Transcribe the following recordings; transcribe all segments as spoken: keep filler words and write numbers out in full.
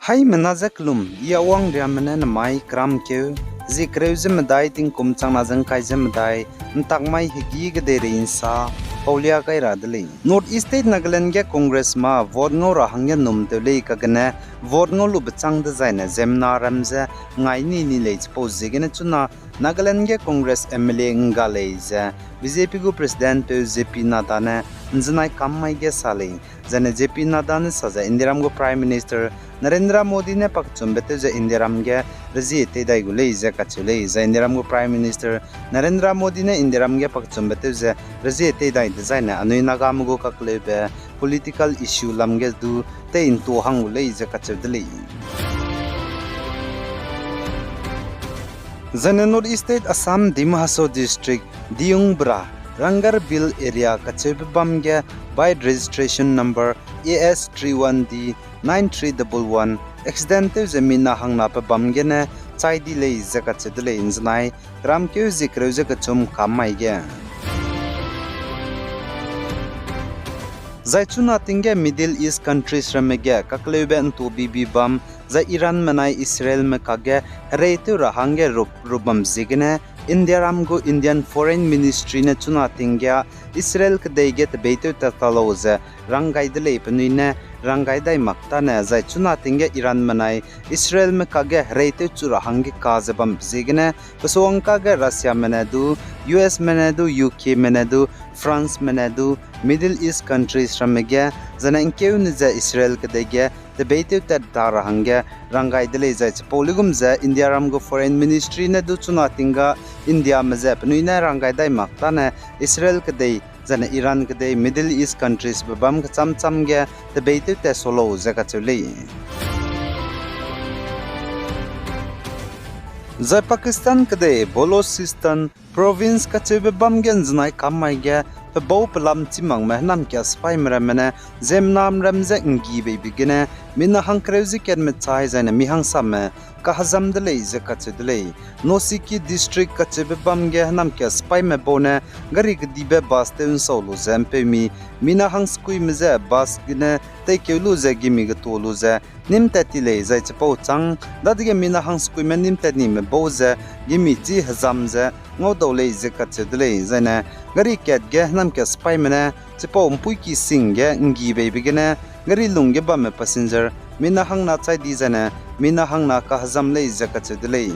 Haimena ze kelum, I Awang Riame ne namai keramkeu, zie kereu ze medai tingkum changna ze ngkai ze medai, ntak mai hegî kedeirei nsa paulia gai ra de lei. North East State Nagaland ge Congress ma vote ngau ra hangge num tew lei kagene, vote ngau lu bechâng dezaine ziemmena ram ze ngai ni ni lei chipau ziegene chuna Nagaland ge Congress M L A ngga lei ze B J P gu President peu J P Nadda ne nzenai kam mai ge sa lei. Zaine J P Nadda ne sa ze Indiaram gu Prime Minister Narendra Modi ne pakechumbe tew ze Indiaram ge rezie tei dai gu lei ze kacheu lei. Zai Indiaram gu Prime Minister Narendra Modi ne Indiaram ge pakechumbe tew ze rezie tei dai dezaine anui Nagame gu kakleube political issue lam ge du tei ntua hang gu lei ze kacheu de lei. Zaine North East State Assam Dima Hasao District Diyungbra Rangarbil area kacheube bam ge bike registration number A S three one D nine three double one accident tew ze mina hangna pe bam gene chai di lei ze kacheu de lei nzenai keramkeu zie kereu ze kechum kam mai ge. Zai chuna ting ge Middle East countries ramme ge kakleube ntubibi bam, zai Iranme nai Israelme kakge hereitew ra hangge rup, rup bam ziegene, Indiaram gu Indian Foreign Ministry ne chuna ting ge Israel kedei ge tebeitew tat ta lau ze ranggai de lei penui ne ranggai dai mak tane, zai chuna ting ge Iranme nai Israelme kakge hereitew chu ra hangge ka ze bam ziegene, pesuangka ge Russiame ne du, U S me ne du, U K me ne du, Franceme ne du, Middle East countries ramme ge, zane ngkeune ze Israel kedei ge tebeitew tat ta ra hangge ranggai de lei zai chipau luigum ze Indiaram gu Foreign Ministry ne du chuna ting ga Indiame ze penui ne ranggai dai mak tane Israel kedei, zane Iran kedei, Middle East countries be bam kecham cham ge tebeitew tat sa lau ze kacheu lei. Zai Pakistan kedei Balochistan Province kacheube bam ge nzenai kam mai ge, pebau pelam chimangme hênamkia sipaime ramme ne, ziemmenam ram ze nggi beibe gene, mina hangkereu ze katme chai zaine mi hangsame kahezam de lei ze kacheu de lei. Nosiki District kacheube bam ge hênamkia sipaime bau ne, gari kedibe bus tew nsau lu ze mpeumi, mina hangsekuime je bus gene teikeu lu ze gimi getua lu ze, nîmtat ti lei zai chipau chang, dadege mina hangsekuime nîmtat nime bau ze, gimi chî hezam ze, ngaudau lei ze kacheu de lei, zaine, gari kat ge hênamkia sipaime ne, chipau mpuiki sing ge nggi beibe gene, gari lung ge bamme passenger, mina hangna chai di zaine, mina hangna kahezam lei ze kacheu de lei.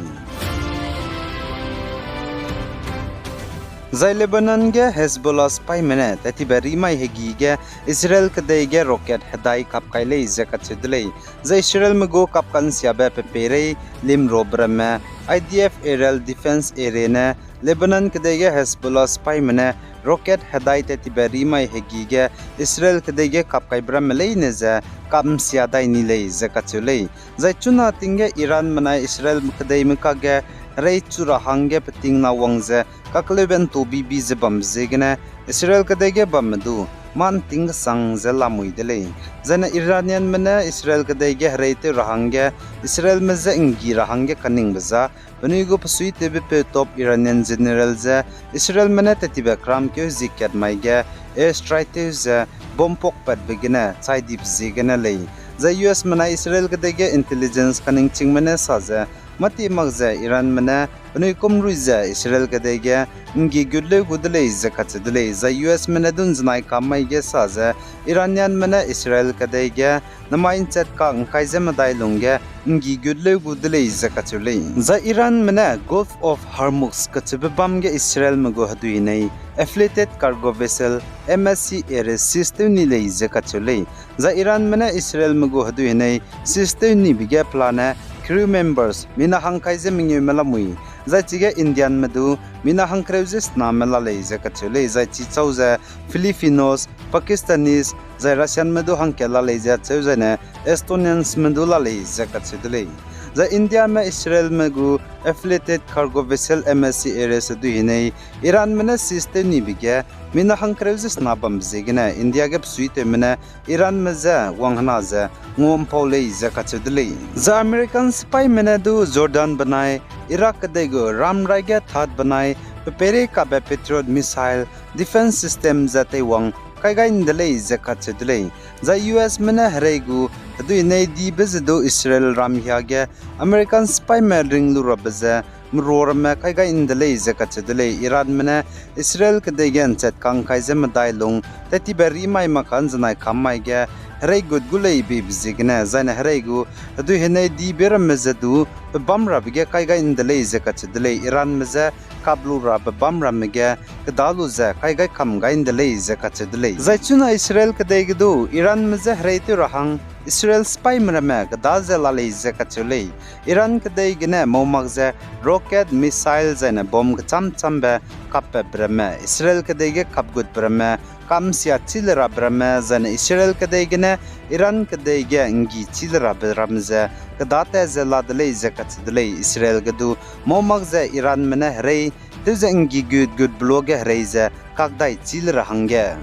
Zai Lebanon ge Hezbollah sipaime ne, tattibe rimai hegî ge Israel kedei ge rocket hedai kap kai lei ze kacheu de lei. Zai Israelme gu kapkansiabe pepeirei limrobe ramme, I D F Aerial Defense Area ne, Lebanon kedei ge Hezbollah sipaime ne, rocket hedai tattibe rimai hegî ge Israel kedei ge kap kaibe ramme leine ze, kapnsia dai ni lei ze kacheu lei. Zai chuna ting ge Iranme nai Israel kedeime kakge, herei chu ra hangge peting na wang ze, kakleube ntubibi ze bam ziegene, Israel kedei ge bamme du, mâ nting kesang ze lamui de lei. Zaine Iranianme ne Israel kedei ge hereitew ra hangge, Israelme je nggi ra hangge kaningbe za, penui gu pesuitewbe peu top Iranian general je, Israelme ne tattibe keramkeu hezie kat mai ge, airstrike tew ze, bomb pakpatbe gene, chai dibe ziegene lei. Zai U S me nai Israel kedei ge intelligence kaningchingme ne sa ze, mâti mak ze Iranme ne, penui kumrui ze Israel kedei ge, nggi gut leu gu de lei ze kacheu de lei. Zai U S me ne du nzenai kam mai ge sa ze, Iranianme ne Israel kedei ge, namai nchat kak ngkai ze medai lungge, nggi gut leu gu de lei ze kacheu lei. Zai Iranme ne Gulf of Hormuz kacheube bam ge Israelme gu hedui nei, affiliated cargo vessel, M S C Ares seize tew ni lei ze kacheu lei. Zai Iranme ne Israelme gu hedui nei, seize tew nibe ge pelane, crew members, mina hangkai ze mengeume lamui. Zai chige Indianme du, mina hangkereu ze sename la lei ze kacheu lei, zai chi chau ze, Filipinos, Pakistanis, zai Russianme du hangkat la lei ze cheu zaine, Estoniansme du la lei ze kacheu de lei. Zai Indiame Israelme gu affiliated cargo vessel M S C Ares hedui nei, Iranme ne seize tew nibe ge, mina hangkereu ze sena bambe ziegene, India ge besuitewme ne, Iranme je, wang hena ze, ngua mpau lei ze kacheu de lei. Zai American sipaime ne du Jordan benai, Iraq kedei gu ramrai ge that benai, pepeirei kabe Patriot missile, defense system ze teiwang, kai gai nde lei ze kacheu de lei. Zai U S me ne herei gu hedui nei dibe ze du Israel ram hiage American sipaîme ring lu rabe ze merua ramme kai gai ’nde lei ze kacheu de lei. Iranme ne Israel kedei ge ’nchat kang kai ze medai lung tat tibe ri mai mak ka ’nzenai kam mai ge herei gut gu lei beibe ziegene, zaine herei gu hedui henei dibe ramme ze du pebâm rabe ge kai gai ’nde lei ze kacheu de lei. Iranme je kap lu rabe bâm ramme ge keda lu ze kai gai kam gai ’nde lei ze kacheu de lei. Zai chuna Israel kedei ge du Iranme je hereitew ra hang Israel sipaîme ramme keda ze la lei ze kacheu lei. Iran kedei gene mau mak ze rocket, missile zaine bomb kechâm-châmbe kapbe ramme, Israel kedei ge kapgutbe ramme, kamsia chî le rabe ramme, zaine Israel kedei gene Iran kedei ge ’nggi chî le rabe ramme ze keda tat ze la de lei ze kacheu de lei. Israel ge du mau mak ze Iranme ne herei tew ze ’nggi gut-gutbe luage herei ze kakdai chî le ra hangge.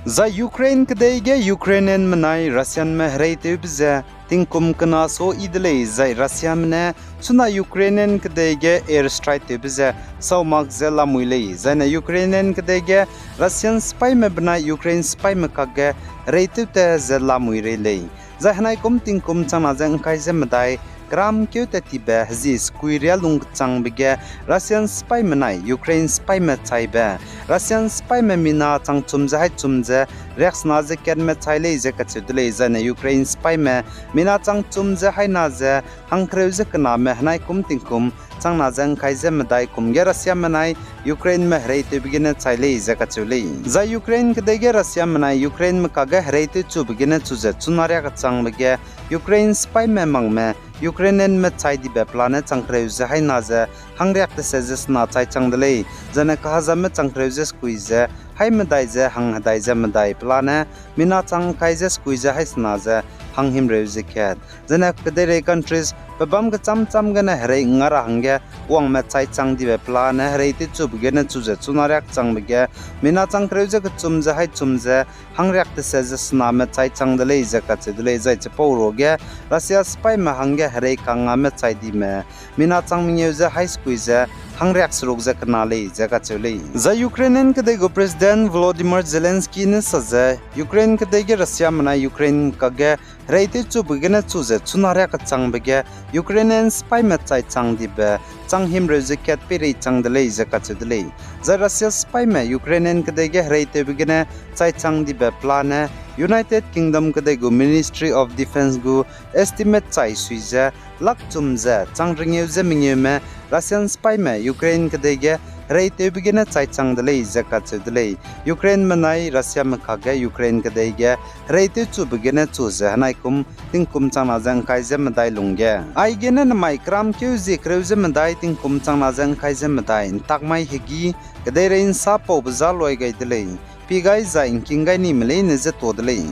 Zai Ukraine kedei ge Ukrainianme nai Russianme hereitewbe ze tingkum kena sa yi de lei, zai Russiame ne chuna Ukrainian kedei ge airstrike tewbe ze sau mak ze lamui lei, zaine Ukrainian kedei ge Russian sipaîme benai Ukraine sipaîme kakge hereitew tat ze lamui rei lei. Zai henai kum tingkum changna ze ’ngkai ze medai, keram keu tat tibe hezie sekui riâ lung kechangbe ge Russian sipaîme nai Ukraine sipaîme chaibe, Russian sipaîme mina changchum ze haîchum ze riaksena ze katme chai lei ze kacheu de lei, zaine Ukraine sipaîme mina changchum ze haîna ze hangkereu ze kename henai kum tingkum changna ze ’ngkai ze medai kum ge Russiame nai Ukraineme hereitewbe gene chai lei ze kacheu lei. Zai Ukraine kedei ge Russiame nai Ukraineme kakge hereitewchube gene chu ze chuna riâ kechangbe ge Ukraine sipaîme makme Ukrainianme chai dibe pelane changkereu ze haîna ze hangriak deset ze sena chai chang de lei, zaine kahazamme changkereu ze sekui ze haî medai ze hanghedai ze medai pelane mina chang ’ngkai ze sekui ze haî sena ze hanghimreu ze kat. Zaine kedeirei countries pebâm kechâm-châm gene herei ’ngga ra hangge wangme chai chang dibe pelane hereitewchube gene chu ze chuna riâ kechangbe ge mina changkereu ze kechum ze haîchum ze hangriak deset ze sename chai chang de lei ze kacheu de lei, zai chipau ruage Russia sipaîme hangge herei kangngame chai dime mina chang mengeu ze haî sekui ze hangriak seruk ze kena lei ze kacheu lei. Zai Ukrainian kedei gu President Volodymyr Zelensky ne sa ze, Ukraine kedei ge Russiame nai Ukraine kakge hereitewchube gene chu ze chuna riâ kechangbe ge Ukrainian sipaîme chai chang dibe chang himreu ze kat peirei chang de lei ze kacheu de lei. Zai Russia sipaîme Ukrainian kedei ge hereitewbe gene chai chang dibe pelane United Kingdom kedei gu Ministry of Defence gu estimate chai sui ze lak chum ze chang rengeu ze mengeume Russian sipaîme Ukraine kedei ge hereitewbe gene chai chang de lei ze kacheu de lei. Ukraineme nai Russiame kakge Ukraine kedei ge hereitewchube gene chu ze henai kum tingkum changna ze ’ngkai ze medai lungge. Aigene nemai keram keu zie kereu ze medai tingkum changna ze ’ngkai ze medai ’ntak mai hegî kedeirei ’nsa paube za luai gai de lei. Pi gai zai ’ngking gai nime leine je ta de lei.